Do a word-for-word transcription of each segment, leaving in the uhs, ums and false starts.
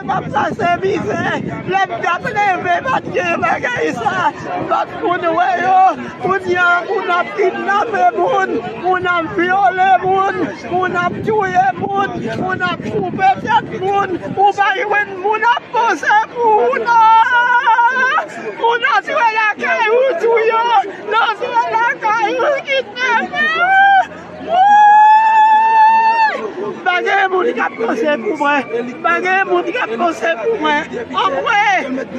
Mwen p ap pase mizè. Lè m t ap leve, pa t gen bagay sa. M pa t konn wè yo. Kounye a, moun ap kidnape moun, moun ap vyole moun, moun ap touye moun, moun ap koupe tèt moun. Ou pa jwenn moun ap panse pou ou non. Moun antre lakay ou touye, moun antre lakay ou kidnape. Woy! Pa gen moun k ap panse pou mwen. Pa gen moun k ap panse pou mwen. Anmwe,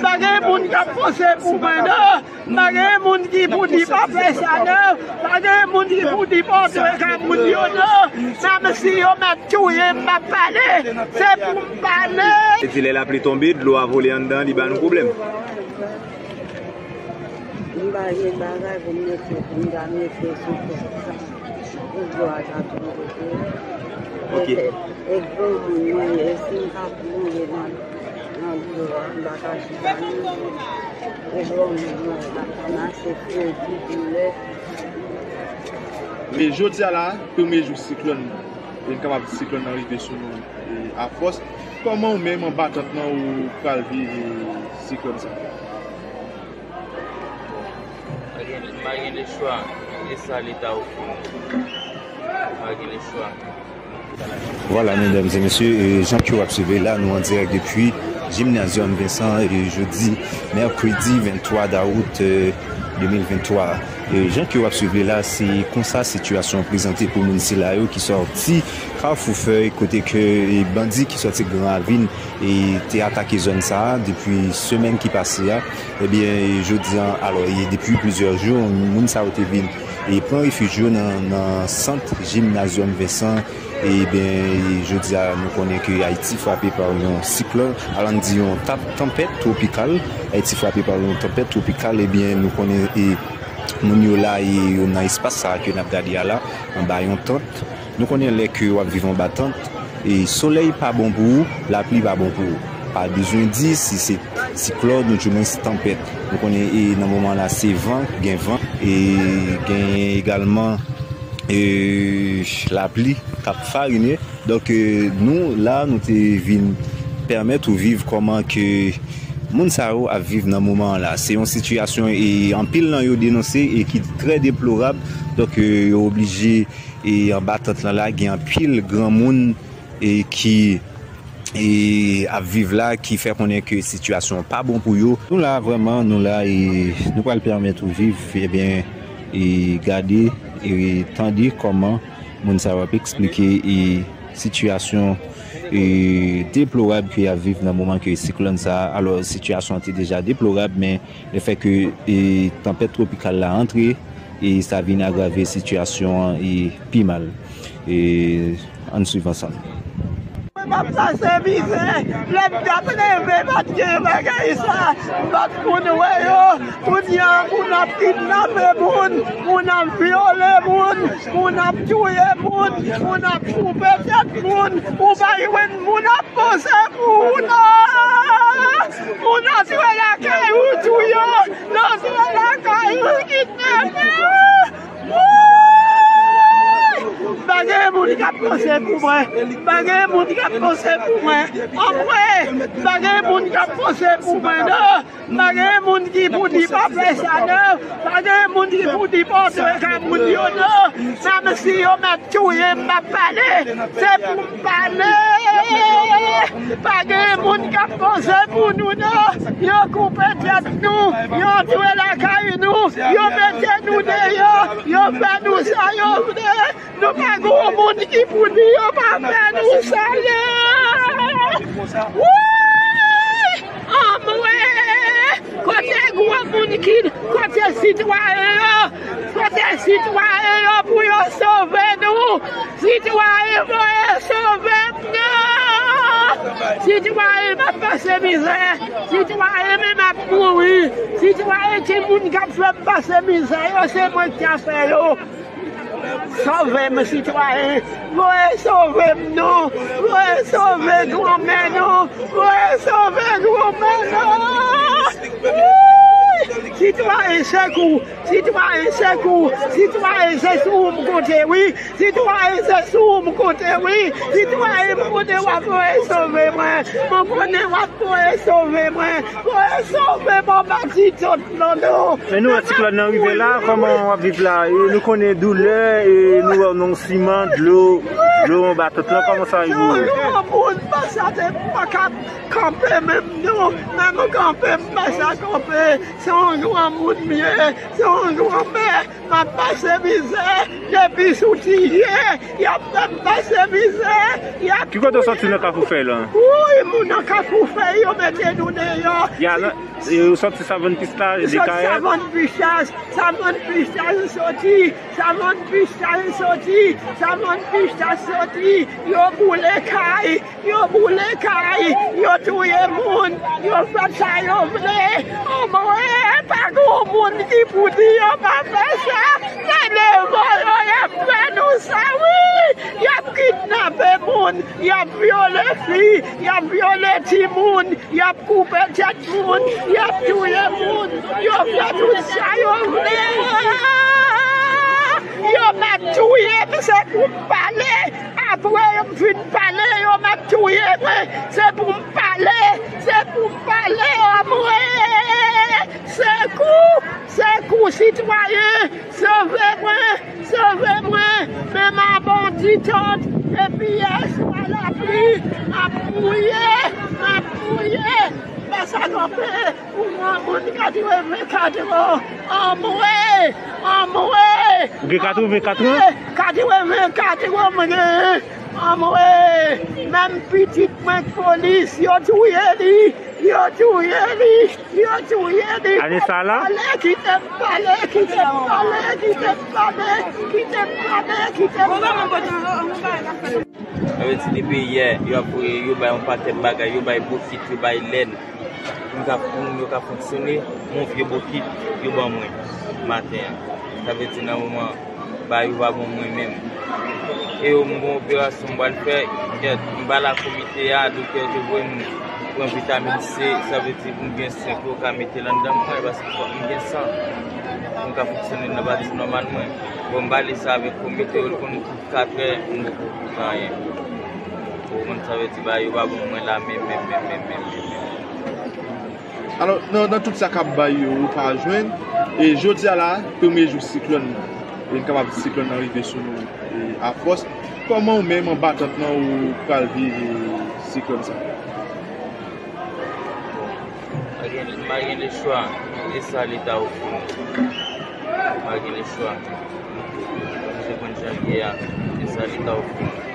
pa gen moun k ap panse pou mwen non. Pa gen moun ki pou di pa fè sa non. Pa gen moun ki pou di pa antre ka moun yo non. Menm si yo mèt touye m, m ap pale. Se pou m pale. Se di lè lapli tonbe, dlo a vole anndan, li ba nou pwoblèm. M pa gen bagay pou m mete, pou m ta mete sou kò sa. Pou dlo a ta tonbe tou. Ok. E, e granmoun mwen ye, si m ta plonje nan, nan dlo a, m pa ka chita nan dlo. E granmoun mwen ye, m ap ranmase kredi, doulè. E jodi a la, premye jou siklòn, e n kapab di siklòn nan rive sou nou, e, afòs. Kòman ou menm anba tant lan ou pral viv, e, siklòn sa? Pa gen, pa gen lechwa. E sa Leta ofri nou. Pa gen lechwa. Vwala, medam e mesye, e, jan ke w ap swiv la, nou an dirèk depi Gymnasium Vincent, e, jodi mèkredi venntwa dawout, e, de mil venntwa. E, jan ke w ap swiv la, se konsa sitiyasyon an prezante pou moun sila yo ki sòti Kafou Fèy, kote ke, e, bandi ki sòti Gran Ravin, e, te atake zòn sa a depi semèn ki pase a. Ebyen, jodi a, alò, e depi plizyè jou, moun sa yo te vin, e, pran refij yo nan, nan sant Gymnasium Vincent. Ebyen, jodi a, nou konnen ke Ayiti frape pa yon siklòn, alò n di yon tap-, tanpèt twopikal. Ayiti frape pa yon tanpèt twopikal, ebyen, nou konnen, e, moun yo la, e, yo nan espas sa a ke n ap gade a la, anba yon tant. Nou konnen lè ke w ap viv anba tant, e solèy pa bon pou ou, lapli pa bon pou ou. Pa bezwen di si se siklòn ou dimwens tanpèt. Nou konnen, e, nan moman la, se van, gen van, e gen egalman, e, lapli k ap farinen. Donk, e, nou la, nou te vin pèmèt ou viv kòman ke moun sa yo ap viv nan moman an la. Se yon sitiyasyon, e, anpil nan yo denonse e ki trè deplorab. Donk, e, yo oblije, e, anba tant lan la, gen anpil granmoun, e, ki, e, ap viv la, ki fè konnen ke sitiyasyon an pa bon pou yo. Nou la, vrèman, nou la, e nou pral pèmèt ou viv, ebyen, e gade, e tande kòman moun sa yo ap eksplike, e sitiyasyon, e deplorab ke y ap viv nan moman ke siklòn sa a. Alò, sitiyasyon an te deja deplorab, men lefètke, e, tanpèt twopikal la antre, e sa vin agrave sitiyasyon an, e, pi mal. E, ann swiv ansanm. Mwen p ap pase mizè. Lè m t ap leve, pa t gen bagay sa. M pa t konn wè yo. Kounye a, moun ap kidnape moun, moun ap vyole moun, moun ap touye moun, moun ap koupe tèt moun. Ou pa jwenn moun ap panse pou ou non. Moun antre lakay ou touye, moun antre lakay ou kidnape. Woy! Pa gen moun k ap panse pou mwen. Pa gen moun k ap panse pou mwen. Anmwe, pa gen moun k ap panse pou mwen non. Pa gen moun ki pou di pa fè sa non. Pa gen moun ki pou di pa antre ka moun yo non. Menm si yo mèt touye m, m ap pale. Se pou m pale. Pa gen moun k ap panse pou nou non. Yo koupe tèt nou. Yo antre lakay nou. Yo mete nou deyò. Yo fè nou sa yo vle. Nou pa gen moun ki pou di yo pa fè nou sa non. Woy! Anmwe! Kote gwo moun ki, kote sitwayen yo? Kote sitwayen yo pou yo sove nou? Sitwayen, voye sove m non! Sitwayen, m ap pase mizè. Sitwayen, men m ap mouri. Sitwayen, timoun k ap fè m pase mizè yo, se mwen ki ta fè yo. Sove m, sitwayen. Voye sove m non. Voye sove granmè non. Voye sove granmè non. Woy! Sitwayen sekou, sitwayen sekou, sitwayen se sou ou m konte wi, sitwayen se sou ou m konte wi, sitwayen m konte w ap voye sove mwen, mwen konnen w ap voye sove mwen, voye sove mwen anba ti tòt Londo. Men nou wè siklòn nan rive la, kòman w ap viv la? E, nou konnen doulè, e, nou wè w nan siman, dlo, dlo anba tòt lan, kòman sa rive w? Yon moun pa sa te pa ka kanpe menm non, menm kanpe m pa sa kanpe. Se yon granmoun m ye, se yon granmè, m ap pase mizè, depi sou ti je, y ap fè m pase mizè, y ap Ki kote w soti nan Kafou Fèy lan? Wouy, moun nan Kafou Fèy, yo mete nou deyò. Ya, nan, e, ou soti Savann Pistaj, Dekayèt? Savann Pistaj, Savann Pistaj soti, Savann Pistaj soti, Savann Pistaj soti, yo boule kay, Yo boule kay, yo touye moun, yo fè sa yo vle. Anmwey, pa gen moun ki pou di yo pa fè sa. Se devan yo y ap fè nou sa, wi. Y ap kidnape moun, y ap vyole fi, y ap vyole timoun, y ap koupe tèt moun, y ap touye moun, yo fè tout sa yo vle. Yo mèt touye m, se pou m pale. Apre m fin pale, yo mèt touye mwen. Se pou m pale, se pou m pale, anmwey. Sekou, sekou, sitwayen, sove mwen, sove mwen. Men m abon ti tòt, epi yèswa lapli ap mouye, ap mouye. Fè sa kanpe. Pou yon moun katrevenkat an, anmwey, anmwey. Ou gen katrevenkat an? Katrevenkat an mwen genyen, anmwey. Menm pitit mwen k polis, yo touye li, yo touye li, yo touye li. Ane sa la? Pale, kite m pale, kite m pale, kite m pale, kite m pale, kite m pale. Sa vle di depi yè, y ap voye, yo bay yon pakèt bagay, yo bay bokit, yo bay lèn. Pou m ka, pou moun yo ka fonksyone, yon vye bokit, yo ban mwen maten an. Sa vle di nan moman, bagay yo pa bon mwen menm. E yo, m gon operasyon m pral fè, kèt, m pa la komite a, doktè yo te voye m pran vitamin C, sa vle di pou m gen senk yo ka mete l anndan mwen, paske fòk m gen san pou m ka fonksyone nan pati nòmal mwen. Bon, m pale sa avèk komite yo, l konn Katrè, m poko koute anyen. Ou konprann sa vle di, bagay yo pa bon mwen la menm, menm, menm, menm, menm, menm, menm. Alò, nan, nan tout sa k ap bay yo, ou pa jwenn. E jodi a la, premye jou siklòn nan. E n kapab di siklòn nan rive sou nou, e, afòs. Kòman ou menm, anba tant lan, ou pral viv, e, siklòn sa? Pa gen, pa gen lechwa, e sa Leta ofri nou. Pa gen lechwa. Nou oblije konn jan l ye a, e sa Leta ofri nou.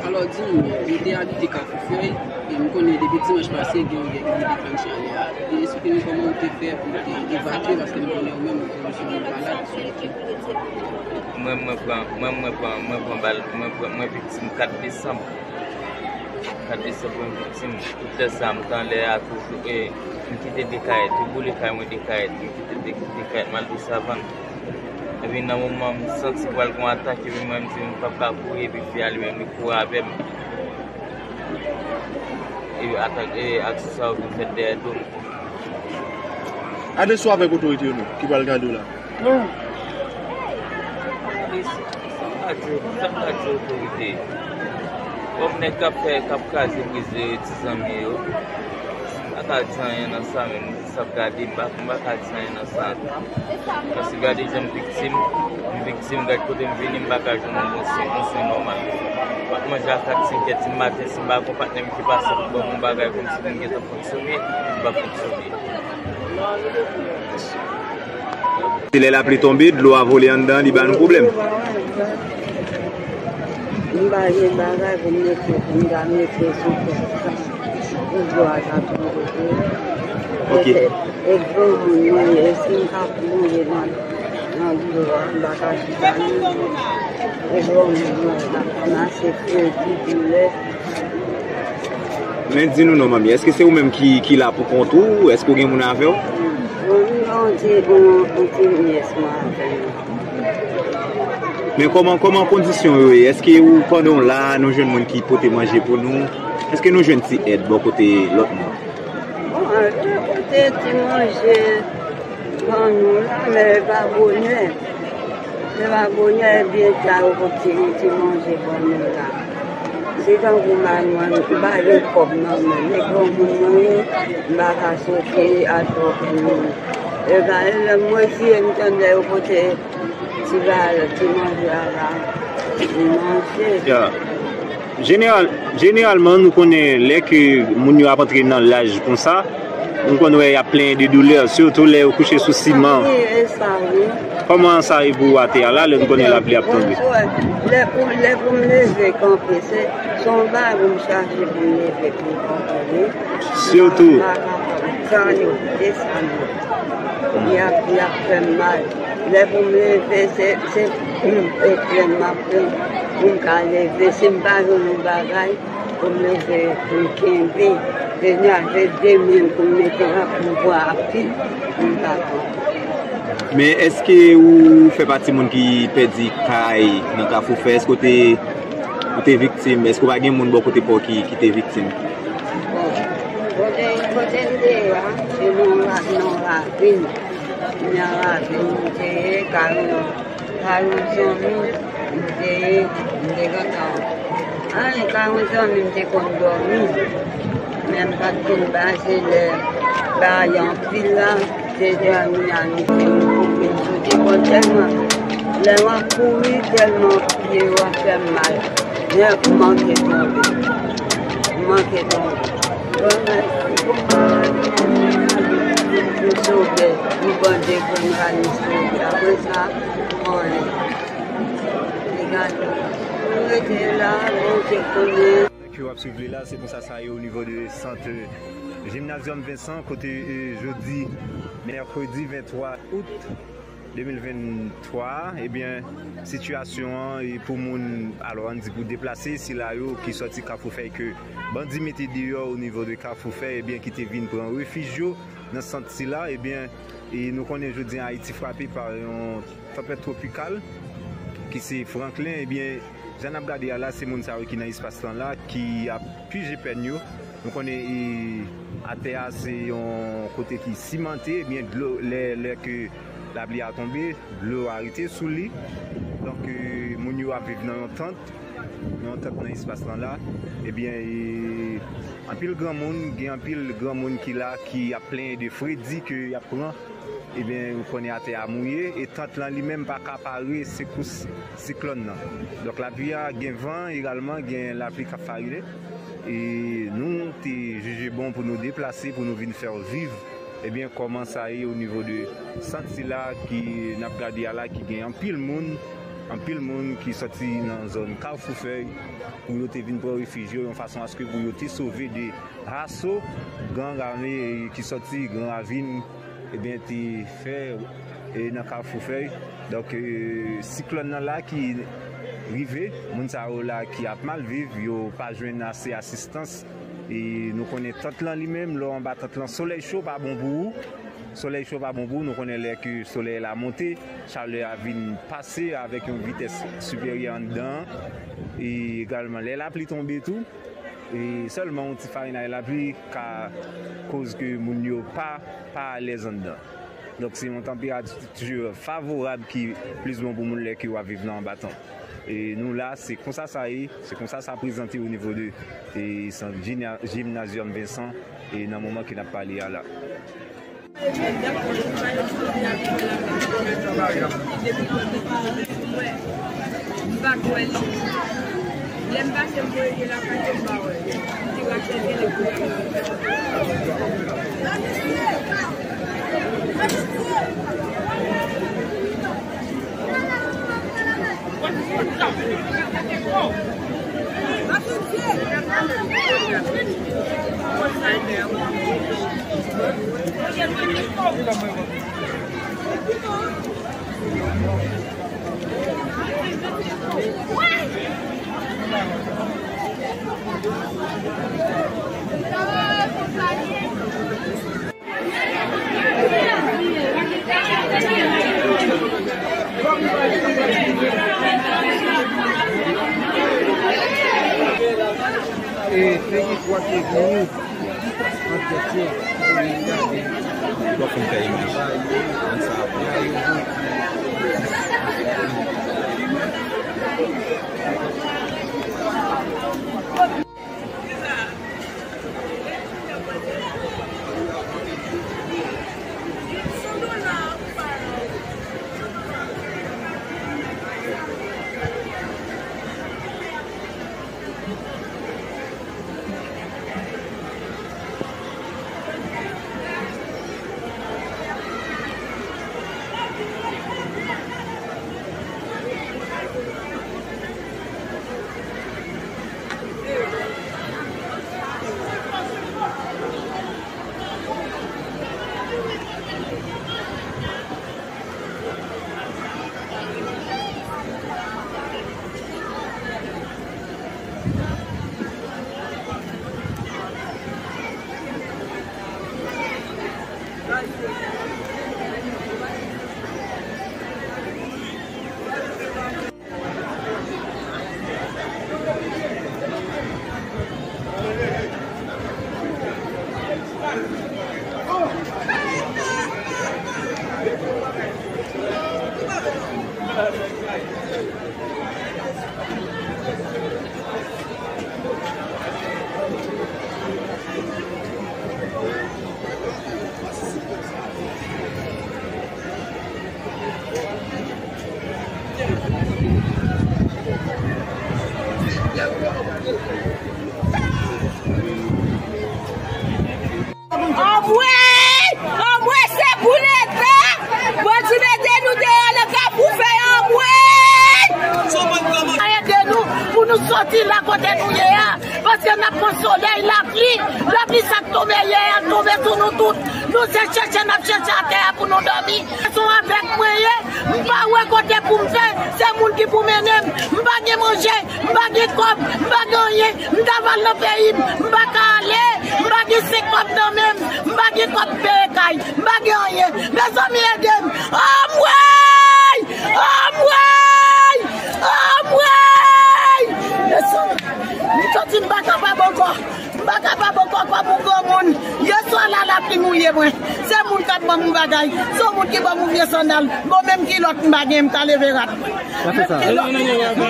Alò, di m, ou te abite Kafou Fèy, e m konnen depi dimanch pase, gen yon gè ki te deklanche anlè a. E eksplike nou kòman ou te fè pou w te evakye, paske m konnen ou menm, ou te yon moun malad, sou lete. Mwen, mwen pran, mwen, mwen pran, mwen pran bal, mwen pran, mwen viktim kat desanm. Kat desanm mwen viktim. Tout lè sa, m t anlè a toujou, e, m kite Dekayèt, yo boule kay mwen Dekayèt, m kite Dek-, Dekayèt, m al Desavann. Epi nan moman, m santi pral gon atak, epi mwen, m di, m p ap ka kouri, epi fi a li menm, li kouri avè m. E atak, e aksyon sa yo vin fèt dèyè do m. Adrese w avèk otorite yo non, ki pral gade w la. Non. Sa m ka di, sa m ka di otorite yo. Kòm nèg k ap fè, k ap kraze brize ti zanmi yo, m pa ka di anyen nan sa menm. Sa ap gade, m pa, m pa ka di anyen nan sa. Paske gade jan m viktim, m viktim, gade kote m vini, m pa ka jwenn yon bon swen, yon swen nòmal. M ap manje a kat, senk è di maten, si m pa gon patnè m ki pase pou ban m yon bagay kòmsi pou m gentan fonksyone, m p ap fonksyone. Se lè lapli tonbe, dlo a vole anndan, li ba nou pwoblèm. M pa gen bagay pou m mete, pou m ta mete sou tèt sa. Pou dlo a ta tonbe. Ok. E, e granmoun mwen ye, si m t ap mouri nan, nan dlo a, m pa ka chita nan dlo. E granmoun mwen ye, m ap ranmase kredi, doulè. Men di nou non, manmi, èske se ou menm ki, ki la pou kont ou? Èske w gen moun avè w? Bon, m gen yon ti, yon, yon ti nyès mwen avè m. Men kòman, kòman kondisyon yo ye? Èske ou, pandan w la, nou jwenn moun ki pote manje pou nou? Èske nou jwenn ti èd bò kote lòt moun? Bon, yo pote ti manje, Men e pa bonè. E pa bonè, byen ta yo pote yon ti manje ban nou la. Se tankou mari mwen, m pa gen kòb nan men. Nèg granmoun mwen ye, m pa ka sote atò pou moun. E pa lè m refiye, m tande yo pote ti bagay, ti manje a la, m manje. Ya. Jeneral, jeneralman, nou konnen lè ke moun yo ap antre nan laj konsa, nou konn wè y ap plenyen de doulè, sitou lè yo kouche sou siman. Wi, e sa, wi. Kòman sa ye pou ou atè a la, lè nou konnen lapli ap tonbe? Bonswa. Lè pou, lè pou m leve kanpe, se, se yon bagay pou m chache pou m leve pou m kanpe, wi. Sitou. M pa kapab. Sa yo, e sa yo. Y ap, y ap fè m mal. Lè pou m leve, se, se, e plenn m ap plenn. Pou m ka leve, si m pa jwenn yon bagay, pou m leve, pou m kenbe, e n a jwe de men pou m mete nan pouvwa a pil, pou m pa tonbe. Men èske ou fè pati moun ki pèdi kay nan Kafou Fèy? Èske ou te, ou te viktim? Èske ou pa gen moun bò kote pa w ki, ki te viktim? Bon, kote, kote m te ye a, se nan la, nan ravin. Nan ravin m te ye, kay yon Kay yon zanmi, m te, m te gentan. Ay, kay yon zanmi, m te konn dòmi. Men m pa t konn bay, se lè bagay anpil la, se dòmi a nou te, m koupe, m sote kò tèlman. Lè m ap kouri, tèlman pye yo ap fè m mal. Men m manke tonbe. M manke tonbe. Bon, mèsi pou maladi. M sove, m bande pou m al m sove. Apre sa, Mwen, li gade. Nou rete la, Bondye konnen. Ke w ap swiv li la, se konsa sa ye o nivo de sant, e, Gymnasium Vincent, kote, e, jodi, mèkredi venntwa out de mil venntwa, ebyen, sitiyasyon an, e, pou moun, alò, ann di pou deplase, sila yo ki sòti Kafou Fèy ke bandi mete deyò o nivo de Kafou Fèy, ebyen, ki te vin pran refij yo nan sant sila, ebyen, e nou konnen jodi a Ayiti frape pa yon tanpèt twopikal ki se Franklin, ebyen, jan n ap gade a la, se moun sa yo ki nan espas lan la, ki ap pije pèn yo. Nou konnen, e, atè a se yon kote ki simante, ebyen, dlo, lè, lè ke lapli a tonbe, dlo a rete sou li. Donk, e, moun yo ap viv nan yon tant, yon tant nan espas lan la. Ebyen, e, anpil granmoun, gen anpil granmoun ki la, ki ap plenyen de fredi ke y ap pran. Ebyen, ou konnen atè a mouye, e tant lan li menm pa ka pare sekous siklòn nan. Donk, lapli a, gen van egalman, gen lapli k ap farine. E nou te jije bon pou nou deplase, pou nou vin fè w viv, ebyen, kòman sa ye o nivo de sant sila ki n ap gade a la, ki gen anpil moun, anpil moun ki sòti nan zòn Kafou Fèy, pou yo te vin pran refij yo, yon fason aske pou yo te sove de aso gang ame ki sòti Gran Ravin, ebyen, te fè, e, nan Kafou Fèy. Donk, e, siklòn nan la ki rive, moun sa yo la ki ap mal viv, yo pa jwenn ase asistans. E nou konnen tant lan li menm, lè w anba tant lan, solèy cho pa bon pou ou. Solèy cho pa bon pou ou. Nou konnen lè ke solèy la monte, chalè a vin pase avèk yon vitès siperyè anndan an. E egalman, lè lapli tonbe tou, e sèlman yon ti farinay lapli ka koz ke moun yo pa, pa alèz anndan. Donk, se yon tanperati favorab ki plis bon pou moun lè ke w ap viv nan anba tant. E nou la, se konsa sa ye, se konsa sa prezante o nivo de, e, sant Jina-, Gymnasium Vincent, e nan moman ke n ap pale a la. M pa kwè li. Lè m pase m voye lakay yo, m pa wè. M te ka chèche li pou E figi kwa ke vini an tèt yo, pou vin gade. Bon, fè imaj. Konn sa ap Sòti la kote nou ye a, paske n ap pran solèy, lapli, lapli sa k tonbe yè a, l tonbe sou nou tout. Nou se chèche n ap chèche atè a pou nou dòmi. Se yon avèg mwen ye, m pa wè kote pou m fè, se moun ki pou mennen m. M pa gen manje, m pa gen kòb, m pa gen anyen, m ta va al nan peyi m, m pa ka ale, m pa gen senk kòb nan men m, m pa gen kòb peye kay, m pa gen anyen. Mezanmi, ede m! Anmwey! Anmwey! Anmwey! Mezanmi, m santi m pa kapab ankò. M pa kapab ankò kòm yon granmoun. Yèswa la, lapli mouye mwen. Se moun k ap ban m bagay. Se yon moun ki ban m yon vye sandal. Bon, menm kilòt m pa gen, m ta leve rad. Menm kilòt. M pa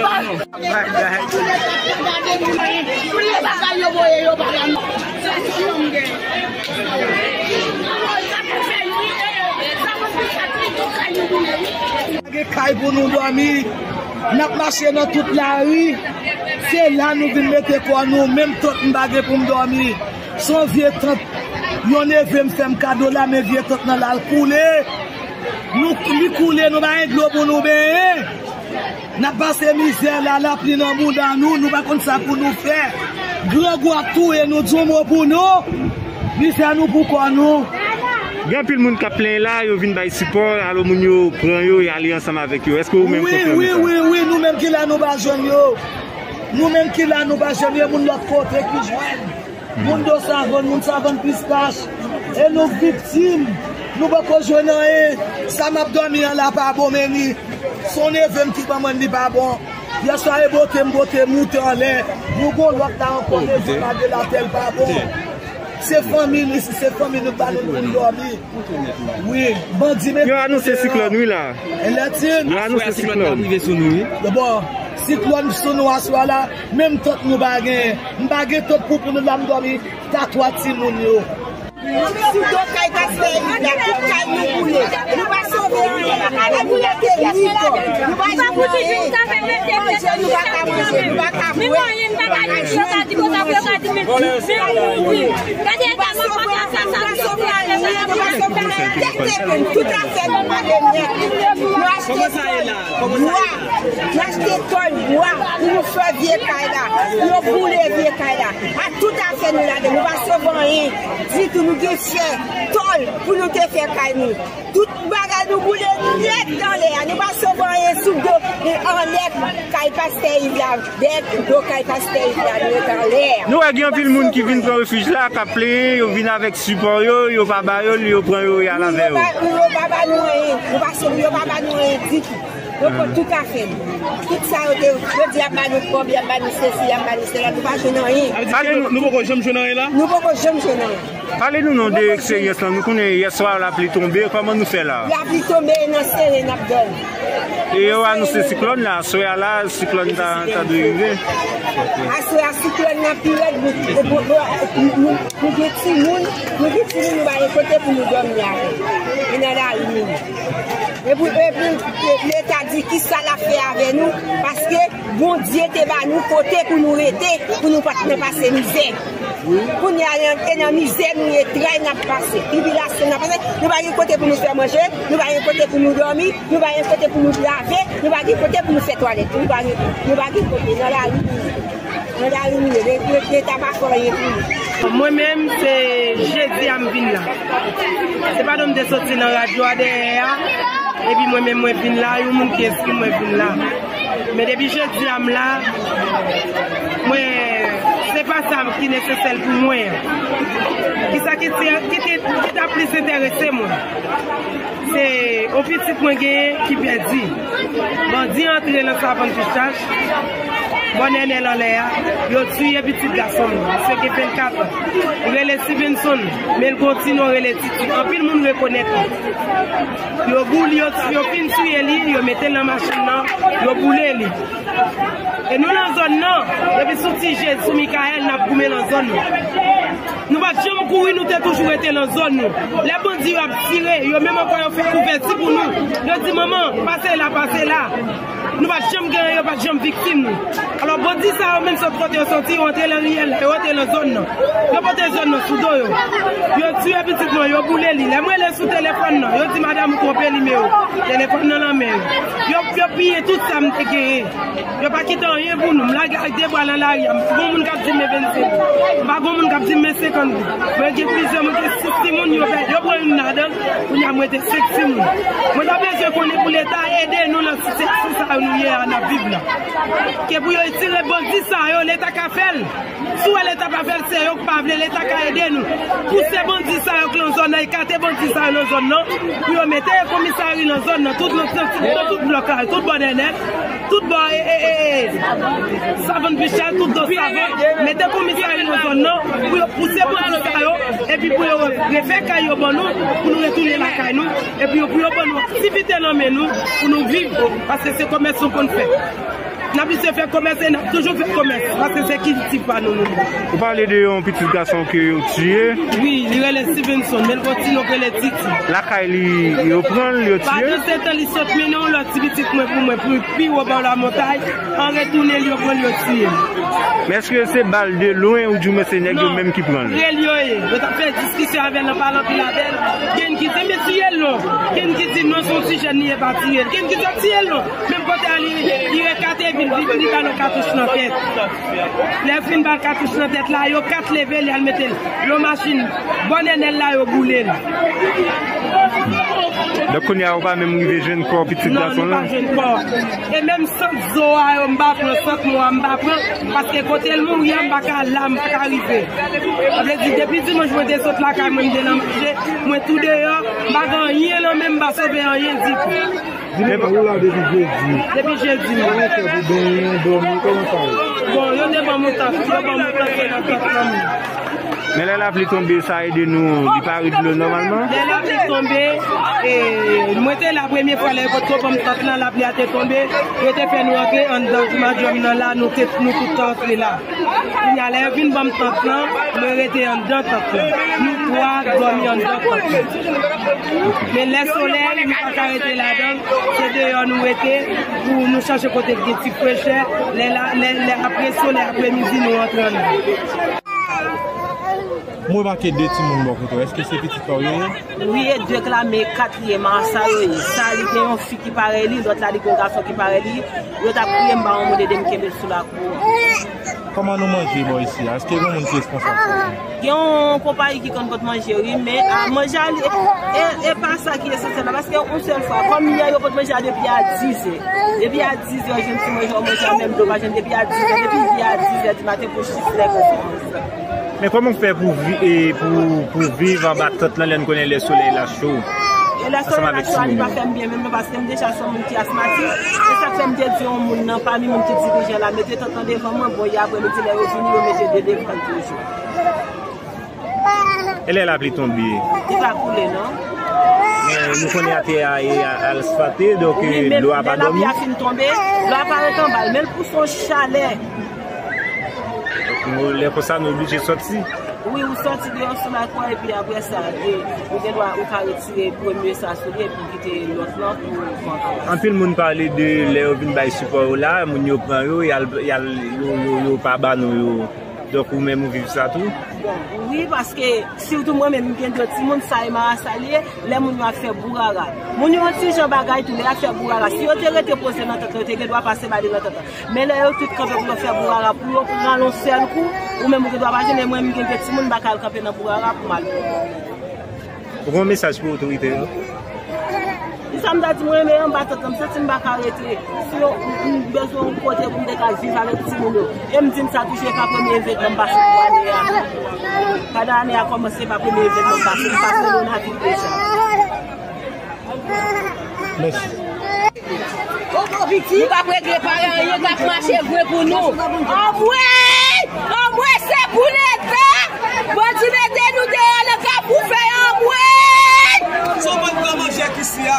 Bagay. Tout bagay yo voye yo pa ban nou. Se yon kilò m gen. Pa gen kay pou nou dòmi. N ap mache nan tout lari. Se la nou vin mete kò nou. Menm tant m pa gen pou m dòmi. Se yon vye tant. Yon neve m fè m kado la, men vye tant nan la l koule. Nou, li koule, nou pa gen dlo pou nou benyen. N ap pase mizè la, lapli nan bouda nou, nou pa konn sa pou nou fè. Grangou ap touye nou, di yon mo pou nou. Mizè nou pou kò nou. Gen anpil moun k ap plenyen la, yo vin bay sipò, alò moun yo pran yo, y ale ansanm avèk yo. Èske ou menm konfime sa? Wi, wi, wi, nou menm ki la, nou pa jwenn yo. Nou menm ki la, nou pa jwenn yo, moun lòt kote ki jwenn. Moun do savann, moun savann pistach. E nou viktim. Nou poko jwenn anyen. Sa m ap dòmi an la pa bon, men ni. Se yon neve m ki ban mwen, li pa bon. Yèswa e bote m bote moute anlè. Nou gon lòt la ankò, neve m lage l atè, l pa bon. Se fanmi nou, si se fanmi nou, ba nou pou n dòmi. Wi, bandi mete. Yo anonse siklòn, wi, la. Yo anonse siklòn. Aswè a, siklòn ap rive sou nou, wi. Bon, siklòn sou nou aswè a la, menm tant nou pa gen. M pa gen tant pou, pou nou la m dòmi, ta twa timoun yo. Sou do kay pastè Erik la, tout kay nou boule. Nou pa sove anyen. Kay nou mete ni kò. Nou pa jwenn anyen. Manje nou pa ka manje, nou pa ka bwè. Gade eta manman sa, sa, sa, sa, sa, sa, sa. Tout afè nou boule nèt. Nou achte tòl bwa. Nou achte tòl bwa pou nou fè vye kay la. Yo boule vye kay la. Ak tout afè nou ladan. Nou pa sove anyen ditou. Nou gen chè, tòl pou nou te fè kay nou. Tout bagay nou boule nèt anlè a. Nou pa sove anyen sou do, e anlè kay pastè Iv la. Dèyè do kay pastè Iv la, nou ret anlè a. Nou wè gen anpil moun ki vin pran refij la, k ap plenyen, yo vin avèk sipò yo, yo pa ba yo l, yo pran yo, y al avè yo. Yo pa, yo pa ba nou anyen. Nou pa sove, yo pa ba nou anyen ditou. Yo pran tout afè nou. Tout sa yo te, yo di y ap ba nou kòb, y ap ba nou sesi, y ap ba nou sela, nou pa jwenn anyen. Sa vle di ke nou, nou poko janm jwenn anyen la? Nou poko janm jwenn anyen. Pale nou non de eksperyans lan. Nou konnen yèswa lapli tonbe, kòman nou fè la? Lapli tonbe, nan sere n ap dòmi. E yo anonse siklòn la, aswè a la, siklòn ta, ta dwe rive. Aswè a siklòn nan pi rèd, nou, nou, nou, nou gen timoun, nou gen timoun, nou pa gen kote pou nou dòmi avè. E nan lari nou ye. Epi, epi, Leta di kisa l ap fè avè nou, paske Bondye te ba nou kote pou nou rete, pou nou pa t nan pase mizè. Kounye a, e nan mizè nou ye, tray n ap pase, tribilasyon n ap pase, nou pa gen kote pou nou fè manje, nou pa gen kote pou nou dòmi, nou pa gen kote pou nou lave, nou pa gen kote pou nou fè twalèt, nou pa gen, nou pa gen kote, nan lari nou ye. Nan lari nou ye, le, le, Leta pa fè anyen pou nou. Mwen menm, se jedi a m vin la. Se pandan m te soti nan radyo a dèyè a, epi mwen menm mwen vin la, yon moun ki enskri mwen vin la. Men depi jedi a m la, mwen, se pa sa ki nesesè pou mwen an. Kisa ki te, ki te, ki ta plis enterese mwen? Se yon pitit mwen genyen ki pèdi. Bandi antre nan savann pistach, bò Nènèl anlè a, yo tiye pitit gason m nan, misye gen vennkat an. Li rele Stevenson, men l gon ti non rele Titi. Anpil moun rekonèt li. Yo boule, yo, yo fin tiye li, yo mete l nan machin nan, yo boule li. E nou nan zòn nan, depi sou Ti Jezi, sou Mikayèl, n ap goumen nan zòn nan. Nou pa t janm kouri, nou te toujou rete nan zòn nou. Lè bandi yo ap tire, yo menm ankò yo fè kouvèti pou nou. Yo di, "Manman, pase la, pase la." Nou pa t janm gen anyen, yo pa t janm viktim nou. Alò, bandi sa yo menm sòt kote yo sòti, yo antre nan riyèl la, yo antre nan zòn nan. Yo pote zòn nan sou do yo. Yo tiye pitit mwen, yo boule li. Lè mwen rele sou telefòn nan, yo di, "Madanm ou twonpe nimewo." Telefòn nan nan men yo. Yo Yo piye tout sa m te genyen. Yo pa kite anyen pou nou. M lage ak de bra nan lari a. M pa gon moun k ap di m men vennsenk goud. M pa gon moun k ap di m men senkant goud. Mwen gen plizyè, mwen gen sis timoun, yo pè-, yo pran youn ladan l. Kounye a m rete senk timoun. Mwen ta bezwen konnen pou Leta ede nou nan sitiyasyon sa yo nou ye a, n ap viv la. Ke pou yo retire bandi sa yo, Leta ka fè l. Si w wè Leta pa fè l, se yo k pa vle, Leta ka ede nou. Pouse bandi sa yo k lan zòn nan, ekate bandi sa yo lan zòn nan, pou yo mete komisari lan zòn nan, tout, nan, nan, nan tout blòk la, tout bò Nènèt, tout bò, e, e, e, e, Savann Pichèl, tout do Savann, mete komisari lan zòn nan, pou yo pouse bandi sa yo, epi pou yo refè kay yo ban nou, pou nou retounen lakay nou, epi yo, pou yo ban nou aktivite nan men nou, pou nou viv, paske se komès nou konn fè. N ap eseye fè komès e n ap toujou fè komès, paske se kilti pa nou, nou menm. Ou pale de yon pitit gason ke yo tiye. Wi, li rele Stevenson, men l gon ti non k rele Titi. Lakay li, yo pran l, yo tiye l. Pa gen sèt an, li sot mennen yon lòt ti pitit mwen pou mwen, pou pi wo bò lamontay. An retounen l, yo pran l, yo tiye l. Men èske se bal de lwen oubyen se nèg yo menm ki pran l? Rèl yo ye. Yo t ap fè diskisyon avè l, nan pale anpil avè l. Gen ki di, "Men tiye l non." Gen ki di, "Non, se yon ti jèn li ye, pa tiye l." Gen ki di, "Tiye l non." Menm kote a li, li ekate vin, vin, li ba l yon katouch nan tèt. Lè yo fin ba l katouch nan tèt la, yo kat leve l, y al mete l yon machin bò Nènèl la, yo boule l. Donk, kounye a, ou pa menm rive jwenn kò pitit gason lan? Non, nou pa jwenn kò. E menm sant zo a yo, m pa pran, sant mò a, m pa pran, paske kote l mouri a, m pa ka la, m pa ka rive. Sa vle di, depi dimanch mwen te sot lakay mwen, m te nan mache, mwen tou deyò, m pa gen anyen nan men m, m pa sove anyen ditou. Di nou, ou la depi jedi. Depi jedi, wi. Kòman w fè pou benyen, dòmi, kòman sa ye? Bon, yo te ban m yon tant, yo ban m yon tant, se nan tant lan m ye. Men lè lapli tonbe, sa ede nou, li pa ret dlo nòmalman? Lè lapli tonbe, e, mwen te la premye fwa, lè yo potko ban m tant lan, lapli a te tonbe, yo te fè nou antre anndan ti madyòm nan la, nou te, nou tout te antre la. Kounye a, lè yo vin ban m tant lan, mwen rete anndan tant lan. Nou twa dòmi anndan tant lan. Men lè solèy, nou pa ka rete ladan l, se deyò nou rete pou nou chache kote k gen ti frechè. Lè la, lè, lè apre solèy, apremidi, nou antre anndan. Mwen remake de timoun bò kote w. Èske se pitit pa w yo ye? Wi, e de k la, men kat li ye, marasa yo ye. Sa, li gen yon fi ki parèy li, lòt la, li gen yon gason ki parèy li. Yo t ap kriye m ba yon moun ede m kenbe l sou lakou. Kòman nou manje bò isi a? Èske gen moun ki responsab sa? Gen yon konpayi ki konn pot manje, wi, men, a, manje a, li, e, e pa sa ki esansyèl la, paske yon sèl fwa, kòm yè yo pot manje a depi a dizè. Depi a dizè, jwenn ti manje, manje a menm dlo pa jwenn depi a dizè, depi yè a dizè di maten pou jis lè konsa. Men kòman w fè pou vi-, e, pou, pou viv anba tant lan lè n konnen lè solèy la cho? E lè solèy la cho a, li pa fè m byen menm non, paske m deja se yon moun ki asmatik. Se sa k fè m te di yon moun nan, pami moun ki dirije la, mete tant lan devan mwen, bon, e apremidi, lè yo vini, yo mete de devan l toujou. E lè lapli tonbe? Li pa koule, non. Men nou konnen atè a, e, a, asfate, donk, wi, e, men dlo a pa dòmi. Lè lapli a fin tonbe, dlo a pa ret anba l, men l pouse yon chalè. Nou, lè konsa, nou oblije sòti. Wi, ou sòti deyò sou lakò, epi apre sa, e, ou gen dwa, ou ka retire premye sa sou li, epi kite lòt lan pou van ka pase. Anpil moun pale de lè yo vin bay sipò yo la, moun yo pran yo, y al, y al, yo, yo, yo pa ba nou yo. Donk, ou menm, ou viv sa tou? Bon, wi, paske, sitou mwen menm, m gen de timoun, sa e marasa li ye, lè moun yo ap fè bourara. Moun yo yon ti jan bagay tou, lè y ap fè bourara. Si yo te rete poze nan tant lan, yo te gen dwa pase bale nan tant lan. Men lè yo tout kanpe pou yo fè bourara, pou yo pran l yon sèl kou, ou menm ou gen dwa pa jwenn, men mwen, m gen de timoun, m pa ka al kanpe nan bourara pou m al pran. Ou gen yon mesaj pou otorite yo? Kisa m ta di, mwen renmen anba tant lan, m santi m pa ka rete. Si yo, m, m bezwen yon kote pou m te ka viv avèk timoun yo. E m di m sa toujou, e pa premye evènman m pase pou ane a. Pandan ane a kòmanse, e pa premye evènman m pase, m pase kowonaviris deja. Mèsi. Nou p ap regle pa anyen k ap mache vre pou nou. Anmwey! Anmwey, se pou Leta! Bandi mete nou deyò nan Kafou Fèy, anmwey! Son bann gran manje k isi a.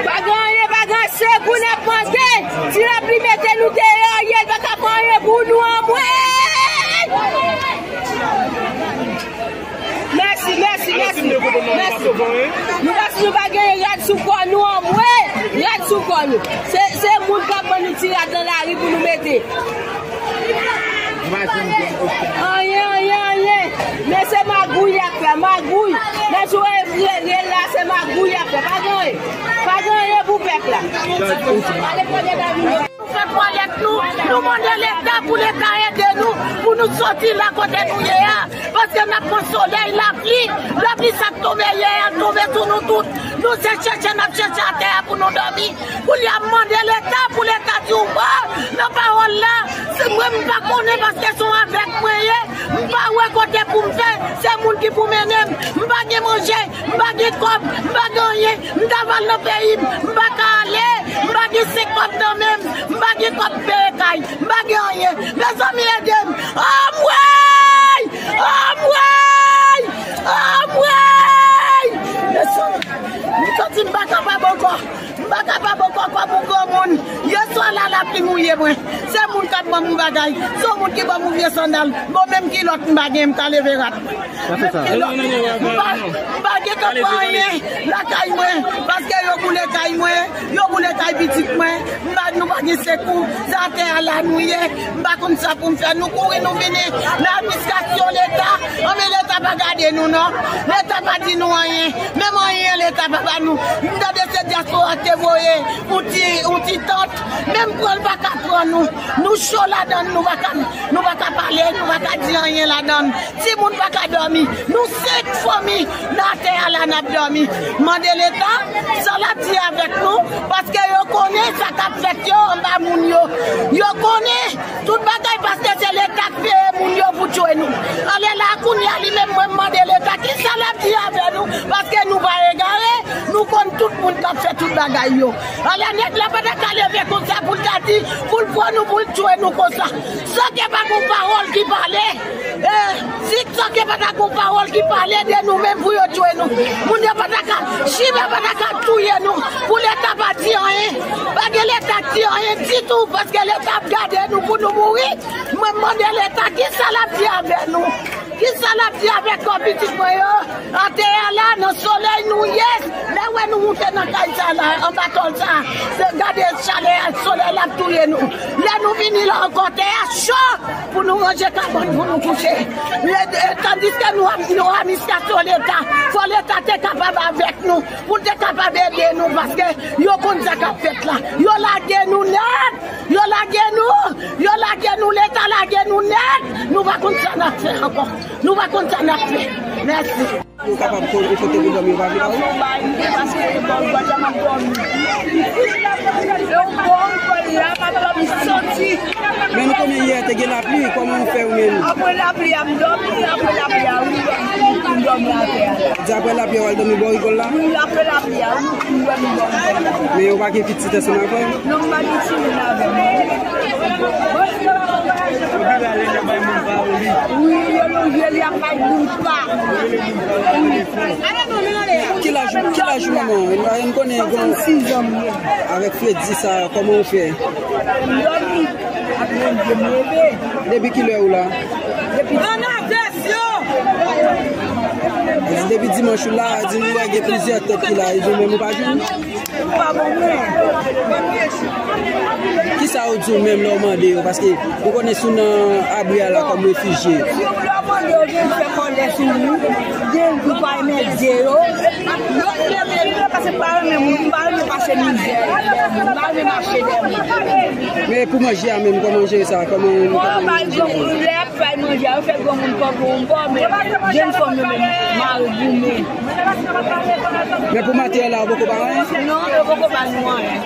Pa gen anyen, pa gen anyen, se kou n ap mande. Ti lapli mete nou deyò, ye, l pa ka fè anyen pou nou, anmwey! Mèsi, mèsi, mèsi, mèsi. Nou pa, nou pa genyen rad sou kò nou, anmwey. Rad sou kò nou. Se, se moun k ap ban nou ti rad nan lari pou nou mete. Anyen, anyen, anyen. Men se magouy y ap fè, magouy. Men sou e vre, reyèl la, se magouy y ap fè. Pa gen anyen. Pa gen anyen pou pèp la. Nou fè twalèt nou, nou mande Leta pou Leta ede nou, pou nou soti la kote nou ye a, paske n ap pran solèy, lapli, lapli sa k tonbe yè a, tonbe sou nou tout. Nou se chèche n ap chèche atè a pou nou dòmi. Kounye a m mande Leta pou Leta di yon mo nan pawòl la. Se mwen m pa konnen paske se yon avèg mwen ye. M pa wè kote pou m fè. Se moun ki pou mennen m. M pa gen manje, m pa gen kòb, m pa gen anyen. M ta pral nan peyi m, m pa ka ale. M pa gen senk kòb nan men m, m pa gen kòb peye kay, m pa gen anyen. Mezanmi, ede m. Anmwey! Anmwey! Anmwey! Mezanmi, m santi m pa kapab ankò. M pa kapab ankò kòm yon granmoun. Yèswa la, lapli mouye mwen. Se moun k ap ban m yon bagay. Se yon moun ki ban m yon vye sandal. Bon, menm kilòt m pa gen, m ka leve rad. Menm kilòt. M pa, m pa gen kòb anyen lakay mwen. Paske yo boule kay mwen, yo boule kay pitit mwen. M pa, nou pa gen sekou. Se atè a la nou ye. M pa konn sa pou m fè. Nou kouri, nou vini nan administrasyon Leta. Anben, Leta pa gade nou, non. Leta pa di nou anyen. Menm anyen Leta pa ba nou. M tande se dyaspora k te voye yon ti, yon ti tant. Menm pran l pa ka pran nou. Nou cho ladan l, nou pa ka, nou pa ka pale, nou pa ka di anyen ladan l. Timoun pa ka dòmi. Nou senk fanmi nan atè a la n ap dòmi. Mande Leta, sa l ap di avèk nou, paske yo konnen sa k ap fèt yo anba moun yo. Yo konnen tout bagay paske se Leta k peye moun yo pou tchwe nou. Anlè la, kounye a, li menm, mwen, m mande Leta, kisa l ap di avè nou, paske nou pa egare, nou konn tout moun k ap fè tout bagay yo. Anlè nèg la pa ta ka leve konsa pou l ta di, pou l pran nou, pou l tchwe nou konsa. Sanke pa gon pawòl ki pale. Eh, si sanke pa ta gon pawòl ki pale de nou menm pou yo tchwe nou. Moun yo pa ta ka, chimè pa ta ka touye nou. Pou Leta pa di anyen. Pa gen Leta k di anyen ditou, paske Leta ap gade nou pou nou mouri. Mwen mande Leta, kisa l ap di avè nou? Kisa l ap di avèk kò pitit mwen yo? Atè a la, nan solèy nou ye. Lè w wè nou moute nan kay sa la, anba tòl sa, se gade chalè a, solèy la ap touye nou. Lè nou vini la ankò, tè a cho pou nou ranje kabann pou nou kouche. Lè, e, tandiske nou ap, nou administrasyon Leta, fò Leta te kapab avèk nou, pou l te kapab ede nou, paske yo konn sa k ap fèt la. Yo lage nou nèt, yo lage nou, yo lage nou, Leta lage nou nèt. Nou pa konn sa n ap fè ankò. Nou pa konn sa n ap fè. Mèsi. Ou kapab kote pou dòmi, ou pa vin la, wi. Paske bon, bon, jan m ap dòmi. E ou bon, bon, la, m ap dòmi santi. Men nou konnen yè te gen lapli, kòman ou fè ou menm? Apre lapli a, m dòmi, apre lapli a, wi, m dòmi atè a. Di apre lapli a, w al dòmi bò rigòl la? Wi, apre lapli a, wi, m dòmi bò rigòl la. Men ou pa gen pitit ansanm avè w? Non, m pa gen timoun avè m. Wi, yo lonje li ap bay boul pa. Ki laj, ki laj manman w? N konnen gen. Swasann sis zan m gen. Avèk fredi sa, kòman w fè? M dòmi. Apre m leve. Depi kilè ou la? Depi. Ann avèsyon! Depi dimanch ou la, di nou wè gen plizyè tèt ki la, e ou menm ou pa jwenn? M pa bon mwen. Kisa yo di w menm lè w mande yo? Paske nou konnen si w nan abri a la kòm refijye. Si w lè w mande yo, gen fè kòlè sou ou, gen pou pa renmen di yo. Yo, yo, yo, yo, paske m pa renmen moun, m pa renmen pase mizè, m pa renmen mache dèyè moun. Men pou manje a menm, kòman w jere sa? Kòman, kòman w jere? Lè y ap fè manje a, yo fè granmoun pòv yon bò, men jenn fanm yo menm, mare goumen. Men pou materyèl la, yo poko ba w anyen? Non, yo poko ba nou anyen.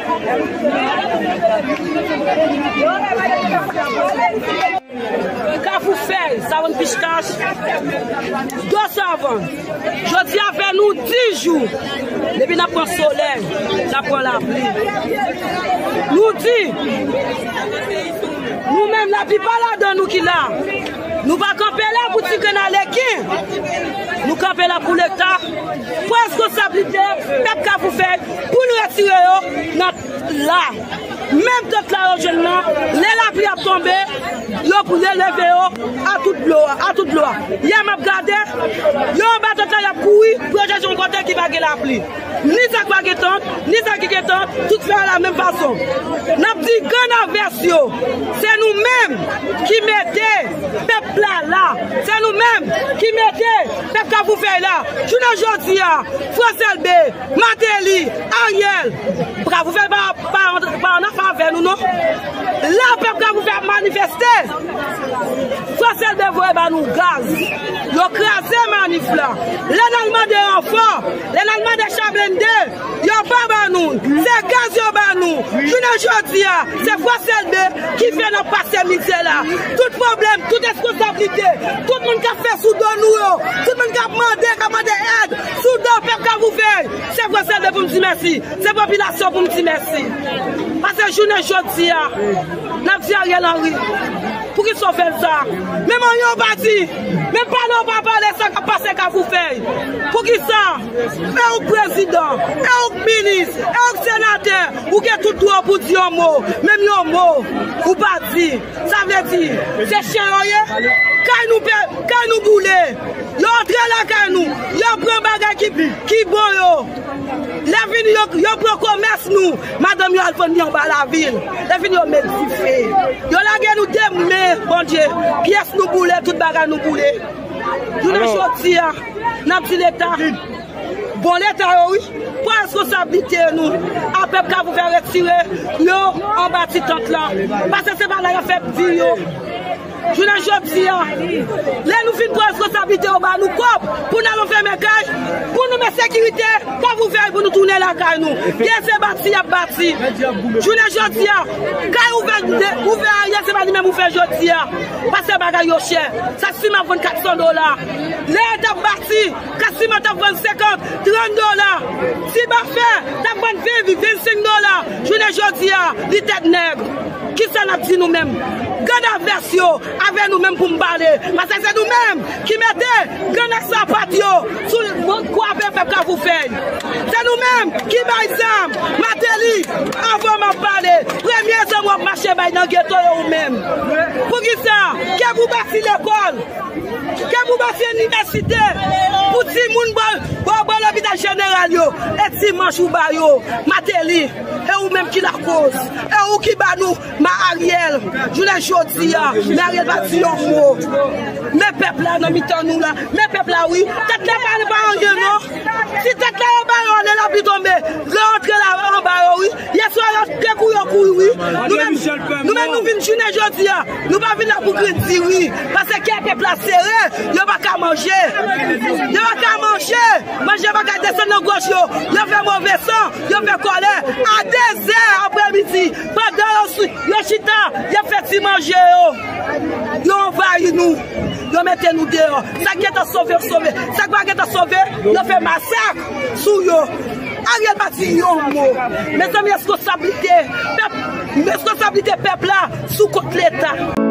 Kafou Fèy, Savann Pichkach, Dò Savann. Jodi a fè nou dis jou depi n ap pran solèy, n ap pran lapli. Nou di, nou menm, laplipa ladan nou ki la, nou pa kanpe la pou ti grenn aleken. Nou kanpe la pou Leta pran reskonsablite pèp Kafou Fèy pou l retire yo nan la. Menm tant la yo jwenn nan, lè lapli ap tonbe, yo pou yo leve yo a tout dlo a, a tout dlo a. Yè m ap gade, yo anba tant la, y ap kouri pou yo chèche yon kote ki pa gen lapli. Ni sa k pa gen tant, ni sa ki gen tant, tout fè la menm fason. N ap di grann avès yo, se nou menm ki mete pèp la la, se nou menm ki mete pèp Kafou Fèy la. Jounen jodi a, Frans Elbe, Martelly, Ariel, Kafou Fèy pa Nou gaz. Yo kraze manif la. Lè n al mande ranfò, lè n al mande cha blende, yo pa ban nou. Se gaz yo ban nou. Jounen jodi a, se Frans Elbe ki fè n ap pase mizè la. Tout pwoblèm, tout responsablite, tout moun k ap fè sou do nou yo, tout moun k ap mande, k ap mande èd sou do pèp Kafou Vèy, se Frans Elbe pou m di mèsi. Se popilasyon pou m di mèsi. Paske jounen jodi a, n ap di Ariel Henry, poukisa w fè l sa? Menm anyen w pa di, menm pale w pa pale sa k ap pase Kafou Vèy. Poukisa? E ou k prezidan, e ou k minis, e ou k senatè, ou gen tout dwa pou di yon mo, menm yon mo, ou pa di. Sa vle di, se chen yo ye? Kay nou pè, kay nou boule. Yo antre lakay nou, yo pran bagay ki, ki bon yo. Lè vini yo, yo pran komès nou, madanm yo al vann li anba lavil. Lè vini yo met dife. Yo lage nou de men, Bondye. Pyès nou boule, tout bagay nou boule. Jounen jodi a, n ap di Leta, bon Leta yo wi, pran responsablite nou. A pèp Kafou Vèy retire yo anba ti tant la. Paske se pa la y ap fè di yo. Jounen jodi a, lè nou fin pran responsablite yo ba nou kòb pou n al anfèmen kay, pou nou met sekirite, Kafou Vèy pou nou tounen lakay nou. Gen se bati y ap bati. Jounen jodi a, kay ouvè, ouvè ayè, se pa li menm ouvè jodi a. Paske bagay yo chè. Sa siman vann kat san dola. Lè yo t ap bati, kat siman t ap vann senkant, trant dola. Ti bafè t ap vann ven, vennsenk dola. Jounen jodi a, li tèt nèg. Kisa n ap di nou menm? Gad avès yo, avè nou menm pou m pale. Paske se nou menm ki mete grenn ak sapat yo sou kwape pèp Kafou Vèy. Se nou menm ki bay zam. Mateli, avan m ap pale, premye zam w ap mache bay nan geto yo ou menm. Poukisa? Ke pou bati lekòl, ke pou bati inivèsite, pou timoun bò, bò, bò lopital jeneral yo, e dimanch ou ba yo. Mateli, e ou menm ki lakoz, e ou ki ba nou Ma Ariel, jounen jodi a, Men Ariel pa di yon mo. Men pèp la nan mitan nou la. Men pèp la wi. Tèt la pa, pa anyen non. Si tèt la yo ba yo, lè lapli tonbe, yo antre la anba yo wi. Yèswa yo te kouri yo kouri wi. Nou menm, nou menm nou vin jounen jodi a. Nou pa vin la pou grenn diri. Paske kè pèp la sere, yo pa ka manje. Yo pa ka manje. Manje pa ka desann nan gòj yo. Yo fè move san, yo fè kòlè. A de zè aprèmidi, pandan yo sou, yo chita, y ap fè ti manje yo. Yo anvayi nou. Yo mete nou deyò. Sa k gentan sove, yo sove. Sa k pa gentan sove, yo fè masak sou yo. Ariel pa di yon mo. Mezanmi, reskonsablite pèp, reskonsablite pèp la sou kont Leta.